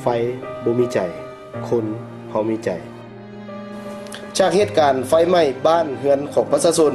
ໄຟບໍ່ມີໃຈ, ຄົນເຮົາມີໃຈ. ຈາກເຫດການໄຟໄໝ້ບ້ານເຮືອນຂອງປະຊາຊົນ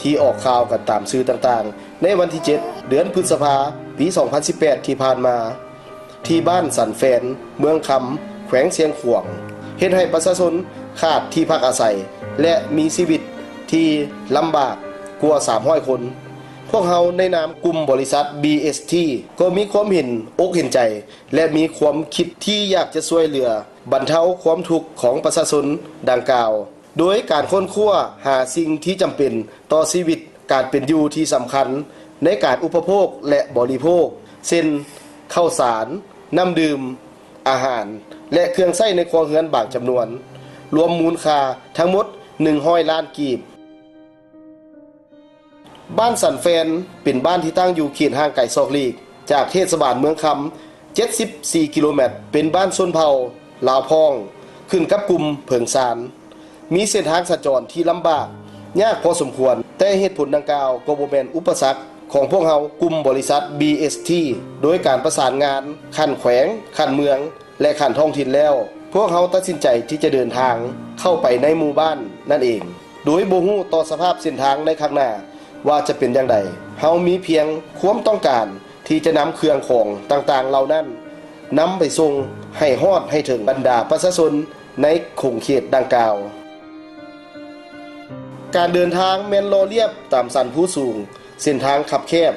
ທີ່ອອກຂ່າວກັນຕາມສື່ຕ່າງໆ ໃນວັນທີເຈັດ ເດືອນພຶດສະພາ ປີສອງພັນສິບແປດ ທີ່ຜ່ານມາ ທີ່ບ້ານສັນແຟນ ເມືອງຄຳ ແຂວງຊຽງຂວາງ ເຮັດໃຫ້ປະຊາຊົນຂາດທີ່ພັກອາໄສ ແລະ ມີຊີວິດທີ່ລຳບາກກວ່າສາມຮ້ອຍຄົນ. ພວກເຮົາໃນນາມກຸ່ມບໍລິສັດ ບີເອສທີ ກໍມີຄວາມເຫັນອົກເຫັນໃຈ ແລະ ມີຄວາມຄິດທີ່ຢາກຈະຊ່ວຍເຫຼືອບັນເທົາຄວາມທຸກຂອງປະຊາຊົນດັ່ງກ່າວ ໂດຍການຄົ້ນຄວ້າຫາສິ່ງທີ່ຈຳເປັນຕໍ່ຊີວິດການເປັນຢູ່ທີ່ສຳຄັນໃນການອຸປະໂພກ ແລະ ບໍລິໂພກ ເຊັ່ນ ເຂົ້າສານ, ນ້ຳດື່ມ, ອາຫານ ແລະ ເຄື່ອງໃຊ້ໃນຄົວເຮືອນບາງຈຳນວນ, ລວມມູນຄ່າທັງໝົດໜຶ່ງຮ້ອຍລ້ານກີບ. ບ້ານສັນແຟນ ເປັນບ້ານທີ່ຕັ້ງຢູ່ເຂດຫ່າງໄກສອກຫຼີກຈາກເທດສະບານເມືອງຄຳ ເຈັດສິບສີ່ກິໂລແມັດ, ເປັນບ້ານຊົນເຜົ່າລາວພອງ ຂຶ້ນກັບກຸ່ມເຜິງຊານ, ມີເສັ້ນທາງສັນຈອນທີ່ລຳບາກຍາກພໍສົມຄວນ, ແຕ່ເຫດຜົນດັ່ງກ່າວກໍບໍ່ແມ່ນອຸປະສັກຂອງພວກເຮົາກຸ່ມບໍລິສັດ ບີເອສທີ ໂດຍການປະສານງານຂັ້ນແຂວງ, ຂັ້ນເມືອງ ແລະ ຂັ້ນທ້ອງຖິ່ນແລ້ວ, ພວກເຮົາຕັດສິນໃຈທີ່ຈະເດີນທາງເຂົ້າໄປໃນໝູ່ບ້ານນັ້ນເອງ ໂດຍບໍ່ຮູ້ຕໍ່ສະພາບເສັ້ນທາງໃນຂ້າງໜ້າວ່າຈະເປັນຢ່າງໃດ. ເຮົາມີພຽງຄວາມຕ້ອງການທີ່ຈະນຳເຄື່ອງຂອງຕ່າງໆເຫຼົ່ານັ້ນ ນຳໄປສົ່ງໃຫ້ຮອດໃຫ້ເຖິງບັນດາປະຊາຊົນໃນຂົງເຂດດັ່ງກ່າວ. ການເດີນທາງແມ່ນເລາະລຽບຕາມສັນພູສູງ, ເສັ້ນທາງຄັບແຄບ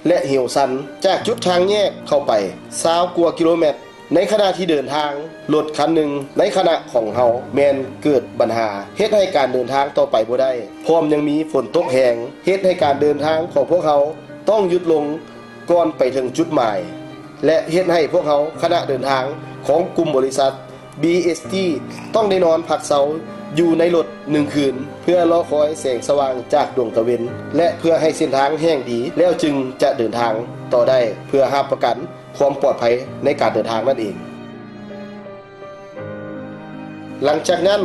ແລະ ເຫວຊັນ. ຈາກຈຸດທາງແຍກເຂົ້າໄປຊາວກວ່າກິໂລແມັດ, ໃນຂະນະທີ່ເດີນທາງ, ລົດຄັນໜຶ່ງໃນຄະນະຂອງເຮົາແມ່ນເກີດບັນຫາ ເຮັດໃຫ້ການເດີນທາງຕໍ່ໄປບໍ່ໄດ້, ພ້ອມຍັງມີຝົນຕົກແຮງ ເຮັດໃຫ້ການເດີນທາງຂອງພວກເຮົາຕ້ອງຢຸດລົງ ກ່ອນໄປເຖິງຈຸດໝາຍ ແລະ ເຮັດໃຫ້ພວກເຮົາຄະນະເດີນທາງຂອງກຸ່ມບໍລິສັດ ບີເອສທີ ຕ້ອງໄດ້ນອນພັກເຊົາຢູ່ໃນລົດໜຶ່ງຄືນ ເພື່ອລໍຄອຍແສງສະຫວ່າງຈາກດວງຕາເວັນ ແລະ ເພື່ອໃຫ້ເສັ້ນທາງແຫ້ງດີ ແລ້ວຈຶ່ງຈະເດີນທາງຕໍ່ໄດ້ ເພື່ອຮັບປະກັນຄວາມປອດໄພໃນການເດີນທາງນັ້ນເອງ. ຫຼັງຈາກນັ້ນ,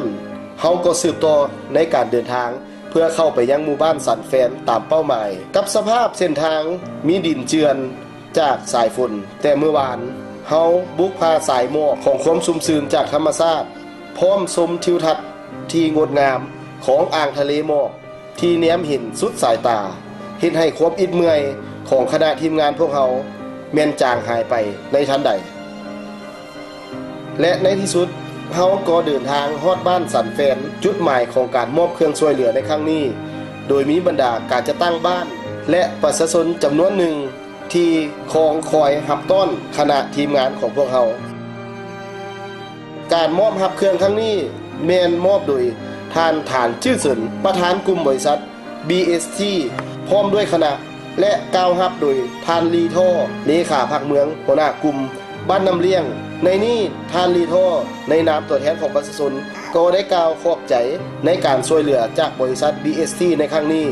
ເຮົາກໍສືບຕໍ່ໃນການເດີນທາງ ເພື່ອເຂົ້າໄປຍັງໝູ່ບ້ານສັນແຟນຕາມເປົ້າໝາຍ. ກັບສະພາບເສັ້ນທາງມີດິນເຈື່ອນຈາກສາຍຝົນແຕ່ມື້ວານ, ເຮົາບຸກຜ່າສາຍໝອກຂອງຄວາມຊຸ່ມຊື່ນຈາກທຳມະຊາດ, ພ້ອມຊົມທິວທັດທີ່ງົດງາມຂອງອ່າງທະເລໝອກ ທີ່ແນມເຫັນສຸດສາຍຕາ, ເຮັດໃຫ້ຄວາມອິດເມື່ອຍຂອງຄະນະທີມງານພວກເຮົາແມ່ນຈາງຫາຍໄປໃນທັນໃດ. ແລະ ໃນທີ່ສຸດ, ເຮົາກໍເດີນທາງຮອດບ້ານສັນແຟນ, ຈຸດໝາຍຂອງການມອບເຄື່ອງຊ່ວຍເຫຼືອໃນຄັ້ງນີ້, ໂດຍມີບັນດາການຈັດຕັ້ງບ້ານ ແລະ ປະຊາຊົນຈຳນວນໜຶ່ງ ທີ່ຄອງຄອຍຮັບຕ້ອນຄະນະທີມງານຂອງພວກເຮົາ. ການມອບຮັບເຄື່ອງຄັ້ງນີ້ແມ່ນມອບໂດຍທ່ານ ຖານ ຈື່ເສີນ ປະທານກຸ່ມບໍລິສັດ ບີເອສທີ ພ້ອມດ້ວຍຄະນະ ແລະ ກ່າວຮັບໂດຍທ່ານ ລີທໍ່ ເລຂາພັກເມືອງ ຫົວໜ້າກຸ່ມບ້ານນ້ຳລ້ຽງ. ໃນນີ້ ທ່ານ ລີທໍ່ ໃນນາມຕົວແທນຂອງປະຊາຊົນ ກໍໄດ້ກ່າວຂອບໃຈໃນການຊ່ວຍເຫຼືອຈາກບໍລິສັດ ບີເອສທີ ໃນຄັ້ງນີ້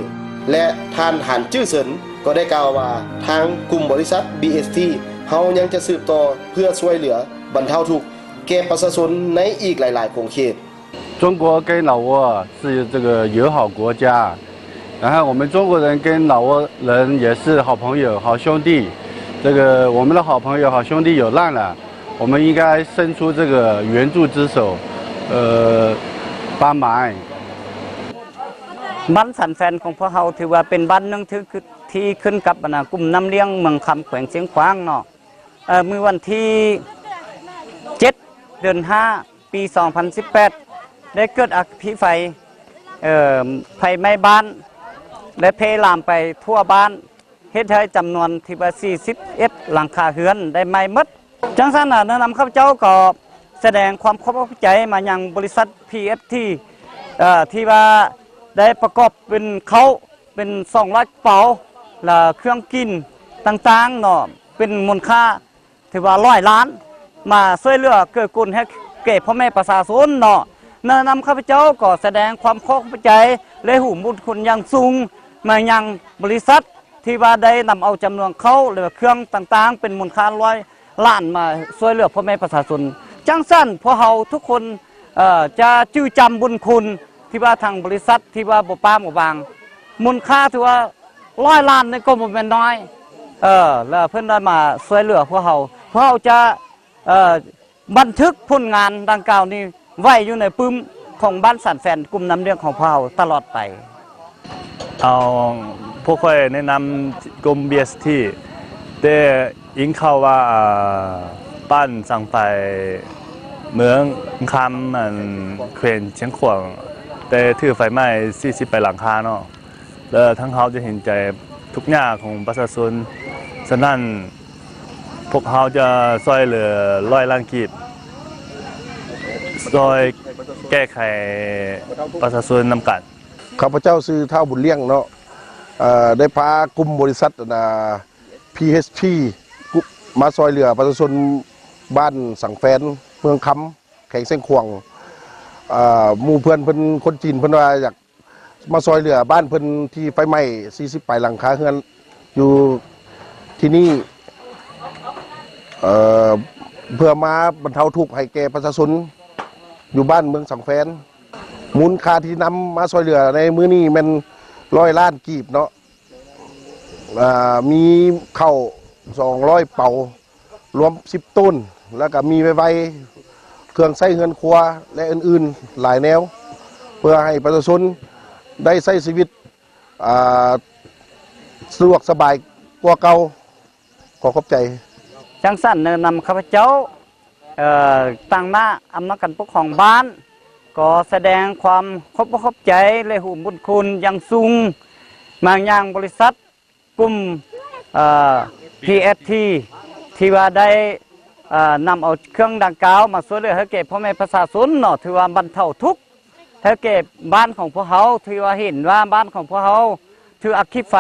ແລະ ທ່ານ ຖານ ຈື່ເສີນ ກໍໄດ້ກ່າວວ່າ ທາງກຸ່ມບໍລິສັດ ບີເອສທີ ເຮົາຍັງຈະສືບຕໍ່ເພື່ອຊ່ວຍເຫຼືອບັນເທົາທຸກແກ່ປະຊາຊົນໃນອີກຫຼາຍໆຂົງເຂດ. 中国跟老挝是这个友好国家，然后我们中国人跟老挝人也是好朋友、好兄弟。这个我们的好朋友、好兄弟有难了，我们应该伸出这个援助之手，呃，帮忙。 ບ້ານສັນແຟນຂອງພວກເຮົາ ຖືວ່າເປັນບ້ານໜຶ່ງທີ່ ທີ່ຂຶ້ນກັບ ອັນນ່າ ກຸ່ມນ້ຳລ້ຽງເມືອງຄຳ ແຂວງຊຽງຂວາງເນາະ. ເອີ ມື້ວັນທີເຈັດ ເດືອນຫ້າ ປີສອງພັນສິບແປດ ໄດ້ເກີດອັກຄີໄຟ ເອີ ໄຟໄໝ້ບ້ານ ແລະ ເພລາມໄປທົ່ວບ້ານ ເຮັດໃຫ້ຈຳນວນທີ່ວ່າ ສີ່ສິບເອັດ ຫຼັງຄາເຮືອນໄດ້ໄໝ້ໝົດ. ຈັ່ງຊັ້ນນະ ແນະນຳຂ້າພະເຈົ້າກໍສະແດງຄວາມຂອບໃຈມາຍັງບໍລິສັດ ພີເອັຟທີ ເອີ ທີ່ວ່າໄດ້ປະກອບເປັນເຂົ້າເປັນສອງຮ້ອຍກະເປົາ ແລະ ເຄື່ອງກິນຕ່າງໆເນາະ ເປັນມູນຄ່າ ຖືວ່າຫຼາຍລ້ານ ມາຊ່ວຍເຫຼືອເກື້ອກູນໃຫ້ແກ່ພໍ່ແມ່ປະຊາຊົນເນາະ. ແນະນຳຂ້າພະເຈົ້າກໍສະແດງຄວາມຂອບໃຈ ແລະ ຮູ້ບຸນຄຸນຢ່າງສູງມາຍັງບໍລິສັດ ທີ່ວ່າໄດ້ນຳເອົາຈຳນວນເຂົ້າ ແລະ ເຄື່ອງຕ່າງໆ ເປັນມູນຄ່າຫຼາຍລ້ານ ມາຊ່ວຍເຫຼືອພໍ່ແມ່ປະຊາຊົນ. ຈັ່ງຊັ້ນ ພວກເຮົາທຸກຄົນ ເອີ ຈະຈື່ຈຳບຸນຄຸນ ທີ່ວ່າທາງບໍລິສັດ ທີ່ວ່າບໍ່ປ້າບໍ່ວາງ ມູນຄ່າຖືວ່າ ຮ້ອຍລ້ານນີ້ກໍບໍ່ແມ່ນນ້ອຍ. ເອີ ແລ້ວເພິ່ນໄດ້ມາຊ່ວຍເຫຼືອພວກເຮົາ, ພວກເຮົາຈະ ເອີ ບັນທຶກຜົນງານດັ່ງກ່າວນີ້ໄວ້ຢູ່ໃນປຶ້ມຂອງບ້ານສັນແຟນ ກຸ່ມນ້ຳລ້ຽງຂອງພວກເຮົາຕະຫຼອດໄປ. ເອົາ ພວກຂ້ອຍແນະນຳກຸ່ມ ບີເອັສທີ ແຕ່ອີງຂ່າວວ່າ ອ່າ ບ້ານສັງໄຟ ເມືອງຄຳ ອັນ ແຂວງຊຽງຂວາງ ໄດ້ຖືກໄຟໄໝ້ສີ່ສິບປາຍຫຼັງຄາເນາະ. ແລະ ທາງເຮົາຈະເຫັນໃຈທຸກຍາກຂອງປະຊາຊົນ, ສະນັ້ນ ພວກເຮົາຈະຊ່ວຍເຫຼືອຮ້ອຍລ້ານກີບ, ຊ່ວຍແກ້ໄຂປະຊາຊົນນຳກັນ. ຂ້າພະເຈົ້າຊື່ທ້າວບຸນລ້ຽງເນາະ, ເອີ ໄດ້ພາກຸ່ມບໍລິສັດ ອັນ ພີເອັສພີ ມາຊ່ວຍເຫຼືອປະຊາຊົນບ້ານສັງແຟນ ເມືອງຄຳ ແຂວງຊຽງຂວາງ. ເອີ ໝູ່ເພື່ອນເພິ່ນ ຄົນຈີນ ເພິ່ນວ່າຢາກ ມາຊ່ວຍເຫຼືອບ້ານເພິ່ນທີ່ໄຟໄໝ້ສີ່ສິບປາຍຫຼັງຄາເຮືອນຢູ່ທີ່ນີ້ ເອີ ເພື່ອມາບັນເທົາທຸກໃຫ້ແກ່ປະຊາຊົນຢູ່ບ້ານເມືອງສັງແຟນ. ມູນຄ່າທີ່ນຳມາຊ່ວຍເຫຼືອໃນມື້ນີ້ແມ່ນຮ້ອຍລ້ານກີບເນາະ, ອ່າ ມີເຂົ້າສອງຮ້ອຍເປົາ ລວມສິບໂຕນ, ແລ້ວກໍມີໄວໆ ເຄື່ອງໃຊ້ເຮືອນຄົວ ແລະ ອື່ນໆ ຫຼາຍແນວ ເພື່ອໃຫ້ປະຊາຊົນໄດ້ໃຊ້ຊີວິດ ອ່າ ສະດວກສະບາຍກວ່າເກົ່າ. ຂໍຂອບໃຈ. ຈັ່ງຊັ້ນ ແນະນຳຂ້າພະເຈົ້າ ເອີ ຕາງໜ້າອຳນາດການປົກຄອງບ້ານ ກໍສະແດງຄວາມຂອບອົກຂອບໃຈ ແລະ ຮູ້ບຸນຄຸນຢ່າງສູງມາຍັງບໍລິສັດ ກຸ່ມ ເອີ ພີເອັສທີ ທີ່ວ່າໄດ້ ເອີ ນຳເອົາເຄື່ອງດັ່ງກ່າວມາຊ່ວຍເຫຼືອໃຫ້ແກ່ພໍ່ແມ່ປະຊາຊົນເນາະ, ຖືວ່າບັນເທົາທຸກໃຫ້ແກ່ບ້ານຂອງພວກເຮົາ, ຖືວ່າເຫັນວ່າບ້ານຂອງພວກເຮົາຖືກອັກຄີໄຟ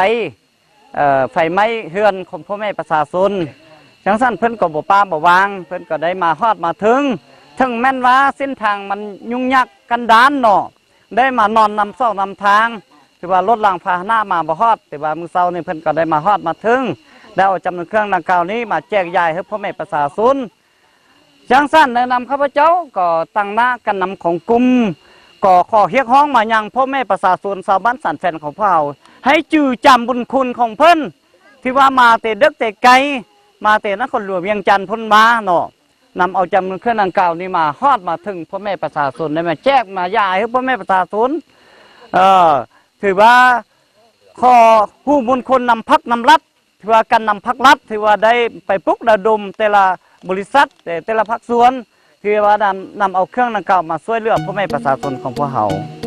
ເອີ ໄຟໄໝ້ເຮືອນຂອງພໍ່ແມ່ປະຊາຊົນ. ຈັ່ງຊັ້ນເພິ່ນກໍບໍ່ປະບໍ່ວາງ, ເພິ່ນກໍໄດ້ມາຮອດມາເຖິງ, ເຖິງແມ່ນວ່າເສັ້ນທາງມັນຫຍຸ້ງຍາກກັນດານເນາະ, ໄດ້ມານອນນຳສອງນຳທາງ, ຖືວ່າລົດລາງພາຫະນະມາບໍ່ຮອດ, ແຕ່ວ່າມື້ເຊົ້ານີ້ເພິ່ນກໍໄດ້ມາຮອດມາເຖິງ, ໄດ້ເອົາຈຳນວນເຄື່ອງດັ່ງກ່າວນີ້ມາແຈກຢາຍໃຫ້ພໍ່ແມ່ປະຊາຊົນ. ຈັ່ງຊັ້ນ ແນະນຳຂ້າພະເຈົ້າກໍຕາງໜ້າການນຳຂອງກຸ່ມ ກໍຂໍຮຽກຮ້ອງມາຍັງພໍ່ແມ່ປະຊາຊົນຊາວບ້ານສັນແຟນຂອງພວກເຮົາ ໃຫ້ຈື່ຈຳບຸນຄຸນຂອງເພິ່ນ ທີ່ວ່າມາແຕ່ເດິກແຕ່ໄກ, ມາແຕ່ນະຄອນຫຼວງວຽງຈັນພຸ້ນມາເນາະ. ນຳເອົາຈຳນວນເຄື່ອງດັ່ງກ່າວນີ້ມາຮອດມາເຖິງພໍ່ແມ່ປະຊາຊົນ ໄດ້ມາແຈກມາຢາຍໃຫ້ພໍ່ແມ່ປະຊາຊົນ. ເອີ ຖືວ່າຂໍຮູ້ບຸນຄຸນນຳພັກນຳລັດ, ຖືວ່າການນຳພັກລັດ ຖືວ່າໄດ້ໄປປຸກລະດົມແຕ່ລະບໍລິສັດ ແຕ່ ແຕ່ລະພາກສ່ວນ ທີ່ວ່ານຳ ນຳເອົາເຄື່ອງດັ່ງກ່າວມາຊ່ວຍເຫຼືອພໍ່ແມ່ປະຊາຊົນຂອງພວກເຮົາ.